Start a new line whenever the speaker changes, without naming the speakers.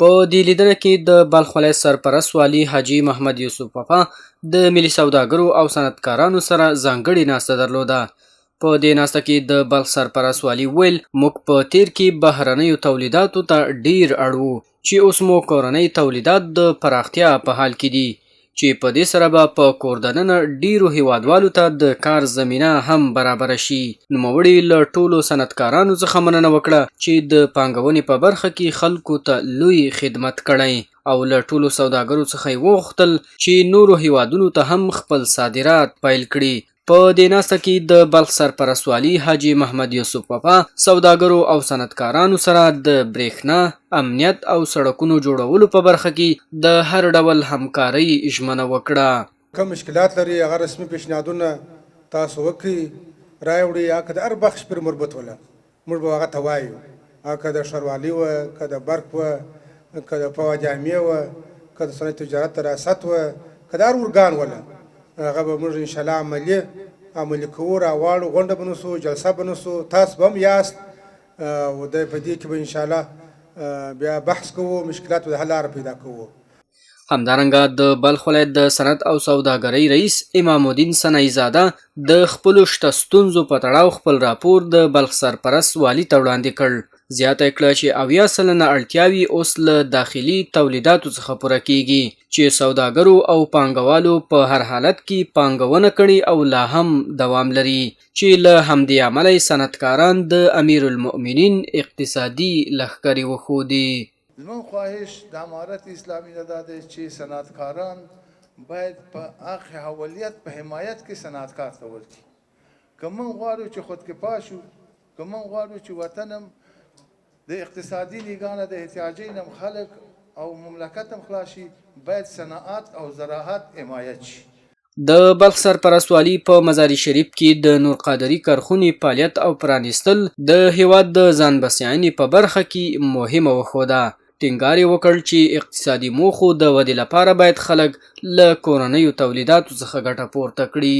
په دې لیدنه کې د بلخ ولایت سرپرست والي حاجي محمد یوسف وفا د ملي سوداګرو او صنعتکارانو سره ځانګړې ناسته درلوده. په دې ناسته کې د بلخ سرپرست والي وویل، موږ په تېر کې بهرنیو تولیداتو ته ډېر اړ وو، چې اوس مو کورنۍ تولیدات د پراختیا په حال کې دي، چې په دې سره به په کور دننه ډېرو هېوادوالو ته د کار زمینه هم برابره شي. نوموړي له ټولو صنعتکارانو څخه مننه وکړه چې د پانګونې په برخه کې خلکو ته لوی خدمت کړی او له ټولو سوداګرو څخه یې وغوښتل چې نورو هېوادونو ته هم خپل صادرات پیل کړي. په دې ناسته کې د بلخ سرپرست والي حاجي محمد یوسف وفا سوداګرو او صنعتکارانو سره د برېښنا، امنیت او سړکونو جوړولو په برخه کې د هر ډول همکارۍ ژمنه وکړه.
کوم مشکلات لري هغه رسمي پیشنهادونه تاسو وکړئ راوړي هغه که د هر بخش پورې مربوط وله موږ به هغه ته وایو هغه که د ښاروالي وه که د برق وه که د فواد عامې وه که د صنعت تجارت د ریاست وه که د هر ارګان وله هغه به موږ انشاءالله عملي عملي کوو راواړو غونډه به نسو جلسه به نسو تاسو به هم یاست او د په دې کې به انشاءالله بیا بحث کوو مشکلات به د حل لاره پیدا کوو.
همدارنګه د بلخ ولایت د صنعت او سوداګرۍ رئیس امام الدین سنايي زاده د خپلو شته ستونزو په تړاو خپل راپور د بلخ سرپرست والي ته وړاندې کړ، زیاته یې کړه چې 70% اړتیاوې اوس له داخلي تولیداتو څخه پوره کېږي، چې سوداګرو او پانګوالو په هر حالت کې پانګونه کړې او لا هم دوام لري، چې له همدې امله یې صنعتکاران د امیرالمؤمنین اقتصادي لښکرې وښودې.
زموږ خواهش د امارت اسلامي نه دا دی چې صنعتکاران باید په هغه اولیت په حمایت کې صنعتکار ته ورکړي. که موږ غواړو چې خودکفا شو، که موږ غواړو چې وطن هم د اقتصادي نګاه نه د احتیاجۍ نه هم خلک او مملکت هم خلاص شي، باید صنعت او زراعت حمایت شي.
د بلخ سرپرست والي په مزار شریف کې د نور قادري کرخونې فعالیت او پرانیستل د هېواد د ځان بسیاینې په برخه کې مهمه وښوده. ټینګار یې وکړ چې اقتصادي موخو د ودې لپاره باید خلک له کورنیو تولیداتو څخه ګټه پورته کړي.